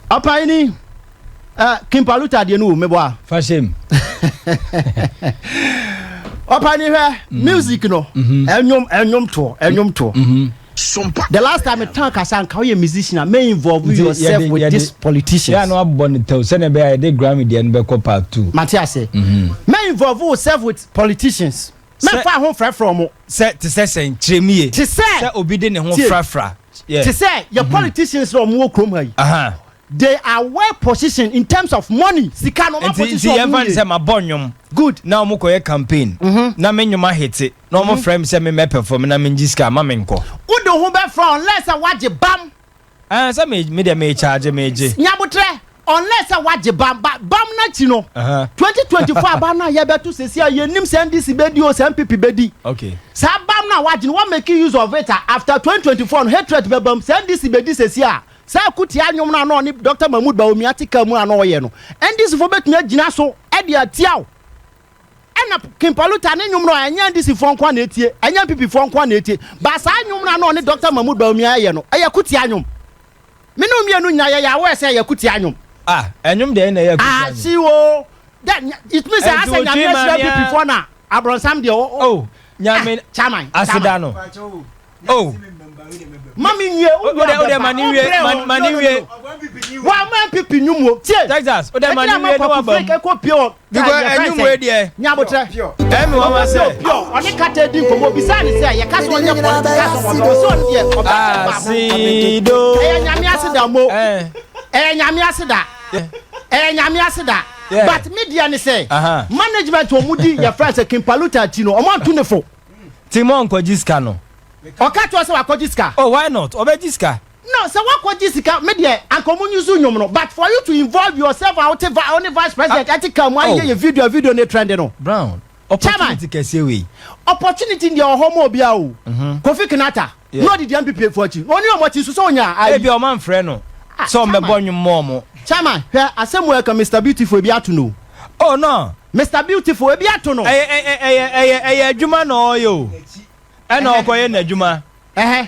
Ɔpanyin King Paluta deɛ no wɔ mebɔ a. Fa hyɛ mu. Ɔpanyin, hwɛ, music no, ɛnwom toɔ, ɛnwom toɔ. The last time tan kasa nka woyɛ musician a, may involve yourself with these politicians. Yà, no abɔ ne tɛw sɛnɛ bɛyɛ a yɛde Grammy deɛ no bɛkɔ part two. Mate ase. May involve yourself with politicians. Mɛfa ho frɛfrɛ ɔmo. Sɛ te sɛ sɛn? Kyerɛ mu yie. Te sɛ sɛ obi de ne ho Tie. frafra. Te sɛ yɛ politicians na ɔmo wɔ kurom ha yi, they are well positioned in terms of money, sika no, ɔmo Nti position yɛn ɔmo fa ne yie. sɛ ma bɔ nnwom na ɔmo kɔyɛ campaign na me nnwom ahete na ɔmo frɛ mi sɛ me mɛ perform na me ngye sika ama me nkɔ. Wode ho bɛfra unless sɛ wagye bam. Ɛn sɛ me deɛ me charge, me gye. Nyabotrɛ, unless sɛ wagye bam ba bam n'akyi no, 2024 aba no a yɛbɛto sesi a, yɛnim sɛ NDC bɛdi o, sɛ NPP bɛdi. Saa bam no a wagye no, wɔn make use of it a, after 2024 no, hatred bɛbam. Sɛ NDC bɛdi sesi a, saa akutia nnwom no a na ɔne Dr Mahmood Bawumia te kaa mu a na ɔyɛ no, NDC fo bɛtumi agyina so ɛde atia wo. Ɛna King Paluta ne nnwom no a, ɛnyɛ NDC foɔ nko a na etie, ɛnyɛ NPP foɔ nko a na etie ba. Saa nnwom no a na ɔne Dr Mahmood Bawumia yɛ no, ɛyɛ kutia nnwom. Me ne mmienu nyinaa yɛyɛ awɔ sɛ ɛyɛ kutia nnwom. Ah, ɛnwom deɛ ɛna ɛyɛ kutia Ah, nnwom. si o, that it means sɛ Ɛnti asɛ wotwi Nyame ahyira maame a- NPP foɔ na aborɔnsam deɛ o. Oh, Nyame. Ah, chairman. Aseda no oh. Mami nwie. O de ma ni wie, ma ni wie. Wa ma NPP nnwom o, tie. Texas, o de ma ni wie ne wa ba mu. Ɛkɔ pie o. Because ɛnwom wei deɛ Nyabotrɛ. Ɛmi wɔn ma sɛ Pure ɔne kata di nkɔmɔ, bisa ne sɛ yɛka sɛ ɔnyɛ political sɛ ɔbɛ ɔsɛ ɔno deɛ ɔbɛ baako. Asido. Ɛyɛ Nyame aseda mo. Ɛyɛ Nyame aseda, ɛyɛ Nyame aseda. But me deɛ ne sɛ management wɔn mu di yɛ friend sɛ King Paluta ti no, ɔmo anto ne fo. Tí mo nkɔgye sika no. Ɔka kyerɛ sɛ wakɔgye sika. Oh, why not? Ɔbɛgye sika. No, sɛ wakɔgye sika, me deɛ anka ɔmo nyusu nnwom no, but for you to involve yourself a wote va ɔne vice president ɛte ka mu ayɛ yɛ video ne trend no. Brown, opportunity kɛseɛ wei. Opportunity deɛ ɔhɔ ma obiara o. Kofi Kinata na ɔde di NPP fo akyi, ɔne ɔmo akyi soso onya ayi. Ebi ɔmo anfrɛ no sɛ ɔmo bɛbɔ nnwom mɔ ɔmo. Chairman, hwɛ, asɛm wo ɛka Mr Beautiful, ebi ato no. Oh no. Mr Beautiful, ebi ato no. Ɛyɛ adwuma na ɔyɛ o, ɛna ɔkɔyɛ n'adwuma. Ɛhɛ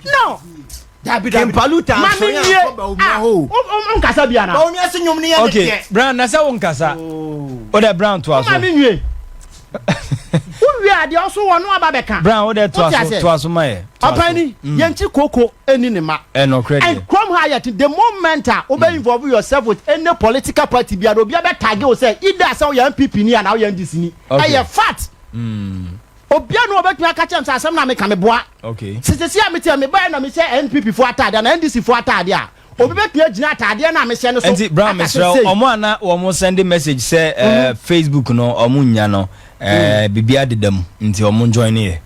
no, dabi dabi. King Paluta Maame asɔre nwie. akɔ Bawumia Ah, hɔ o. o nkasa bia na. Bawumia se nnwom no yɛ ne deɛ. Brown, na sɛ wo nkasa o dɛ, Brown, to aso. Maame nwie, wowie adeɛ ɔso wɔ no aba bɛka. Brown, o dɛ to Wote aso. ase? To aso ma yɛ, to aso. Ɔpani, yɛnkyi koko ɛni ne ma. Ɛnɔkorɛ And deɛ. kurom ha yɛ te, the moment a wobɛ involve yourself with any political party biara, obi abɛ tag wo sɛ either sɛ woyɛ NPP ni anaa woyɛ NDC ni. Ɛyɛ fact. Obiara no wɔbɛtumi aka kyerɛ m sɛ asɛm na meka meboa. Sisisi a mete a mebaɛ na mehyɛ NPP fo ataade ana NDC fo ataade a, obi bɛtumi agyina ataadeɛ no a mehyɛ no so Nti Brown, aka sɛ mesrɛ sei. ɔmo ana wɔn send message sɛ Facebook no ɔmo nya no bibi adeda mu, nti ɔmo join yɛ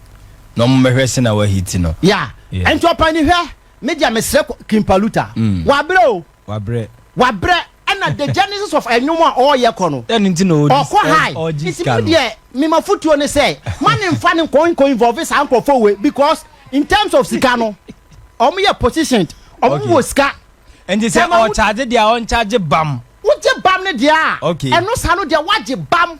na ɔmo mɛhwɛ sɛ na wahiti no. Ya. Ɛnti ɔpani, hwɛ, megya mesrɛ King Paluta. Wabrɛ o. Wabrɛ. Wabrɛ, ɛna the genesis of ɛnwom a ɔreyɛ kɔ no, Ɛno nti na ɔdi ɔkɔ high. ɔgye Nti sika mi no. deɛ, mema fotuo ne sɛ ma ne nfa ne nkɔ involve saa nkurɔfoɔ wei, because in terms of sika no, ɔmo yɛ positioned, ɔmo wɔ sika. Nti sɛ ɔkyagye deɛ a, ɔnkyagye bam. Wogye bam ne deɛ a, ɛno saa no deɛ, wagye bam.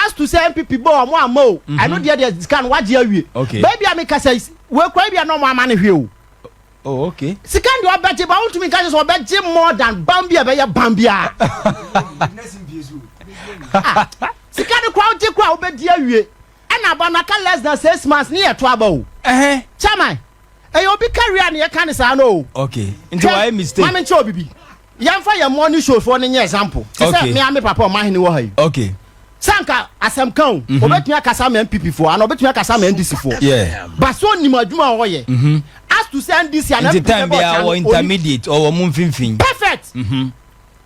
As to say NPP bɔ ɔmo ama o, ɛno deɛ sika no wagye awie. Baabi a meka sɛ wekura bi a na ɔmo ama ne hwɛ o. Oh, okay. Sika deɛ ɔbɛgye ba, wontumi nka sɛ ɔbɛgye more than bam bi a ɛbɛyɛ bam bi a. Ah, sika no kora wogye kora a, wobɛdi awie. Ɛna aba no aka less than 6 months ne yɛto aba o. Chairman, ɛyɛ obi career ne yɛka ne saa no o. Okay, nti wayɛ mistake. Maame, nkyɛn obibi, yɛmfa yɛn morning show foɔ no nyɛ example te sɛ me a me papa ɔmahene wɔ ha yi. Sanka asɛm ka o, obetumi akasa ma NPP foɔ ana obetumi akasa ma NDC foɔ. But so onim adwuma a ɔyɛ as to say NDC ana Nti NPP time bɛ bi a ɔkyea wɔ no, intermediate, ɔwɔ mu mfimfini. Perfect.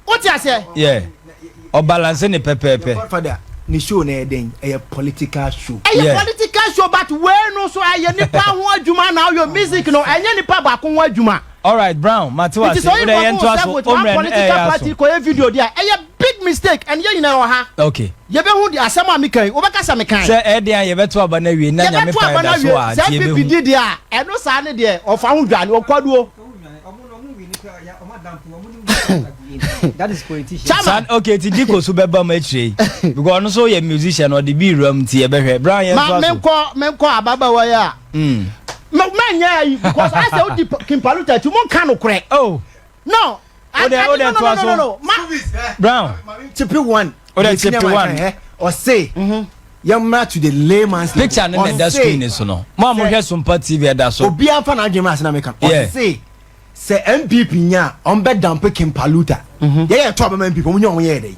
O ti aseɛ. Yeah, ɔbalance ne pɛpɛɛpɛ. Godfather ne show na ɛyɛ den, ɛyɛ political show. Ɛyɛ political show, but wei no so ɛyɛ nipa ho adwuma na ɔyɛ music no, ɛnyɛ nipa baako ho adwuma. Alright, Brown, mate wa Nti se sɛ o de ɔyɛ yɛn to nkurɔfoɔ aso with one omrɛ no political ɛyɛ party aso. kɔyɛ video di a, ɛyɛ big mistake, and yɛn nyinaa wɔ ha. Yɛbɛhu di asɛm a meka yi, wobɛka sɛ mekan. Sɛ ɛdeɛ a yɛbɛto aba no awie na Nyame Yɛbɛto aba kwan no da so awie a, sɛ nti NPP yɛbɛhu. di deɛ a, ɛno saa ne deɛ ɔfa ho dwane ɔkwaduo. That is politician. Chairman. San okay, ti Diko so bɛba mu akyire yi because ɔno nso yɛ musician, ɔde bi wura mu, nti yɛbɛhwɛ. Brown, yɛn Ma to aso. menkɔ ababaawa yi a mɛnyɛ ayi because asɛ wodi King Paluta akyi, monka nokorɛ. Oh. No. Wode toa so. Brown. Chipi one. Wode chipi one. Ɔse yɛmmra to the layman's picture no na ɛda screen so no. Mo a mohwɛ Sompa TV, ɛda so. Obiara mfa n'adwene mu ase na meka. Ɔse sɛ NPP nya a, ɔmbɛ dump King Paluta. Yɛyɛ ɛtɔ abɛma NPP, ɔmo nya, ɔmo yɛ dɛ.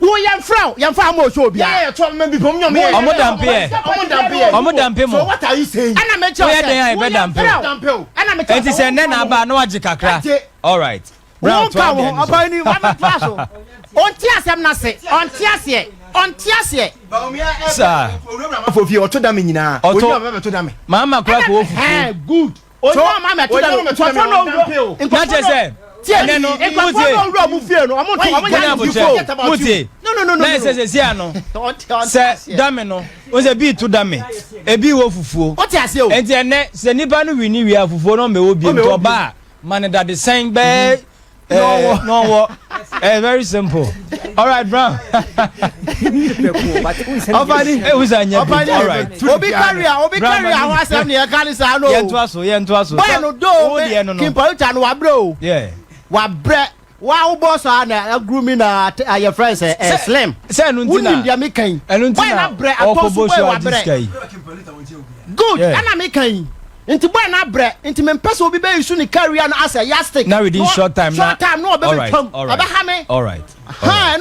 Wo yɛmfrɛ wo, yɛmfa ama ɔhyɛ obiara. Yɛyɛ ɛtɔ abɛma NPP, ɔmo nya, ɔmo yɛ. Ɔmo dump yɛ. Ɔmo dump yɛ. Ɔmo dump mo. So what are you saying? Ɛna mekyerɛ Woyɛ den a ɛbɛ dump o. Dump o. Ɛna mekyerɛ. Enti sɛ nnɛ na aba a, na wagye kakra. Agye. Alright. Brown, Wonka toa wo deɛ ho no so. ɔba ni wabɛtoa so. Ɔnte asɛm no ase, ɔnte aseɛ, ɔnte aseɛ. Saa. Afɔ fie ɔto dame nyinaa. Ɔto. Onye ɔbɛ bɛto dame. Maama kora kɔ wɔ fufuo. Good. Onye ɔma mɛto dame, nkɔfɔ na owurɔ. Na kyerɛ sɛ ɛnɛ no nkɔfɔ mutie. Na owurɔ mu fie no, ɔmo nto ɔmo Munya nya abotire. fufuo. Mutie. No. Na ɛsɛ sɛ si ano. Ɔnte Sɛ aseɛ. dame no o, sɛ bi to dame, ebi wɔ fufuo. Wote aseɛ o. Nti ɛnɛ sɛ nipa no wi ni wie a, fufuo no ɔmbɛwɔ bie, nti ɔba a, ma ne dade sɛn bɛɛ na ɔwɔ. Very simple. Alright, Brown. Ɔfani. Ewu sɛ nyɛ bi. Ɔfani. Alright. Obi carry obi Brown, carry ho asɛm ne yɛka ne saa no. Yɛn to so, yɛn to so. Boy no do. Wo deɛ no. King Paluta no, wabrɛ o. Wabrɛ wa wobɔ saa na aguru mi na ayɛ friend sɛ slim. Sɛ ɛno nti na Wonim deɛ meka yi. Ɛno nti Boy na na brɛ atɔ so ɔkɔbɔ boy so agye wabrɛ. sika yi. Good. Yeah. Ɛna meka yi, nti boy na brɛ, nti mempɛ sɛ obi bɛyi so ne career no asɛ yardstick. Na within short time na Short time na ɔbɛbɛ twam, ɔbɛha me. Alright. Ha ɛno.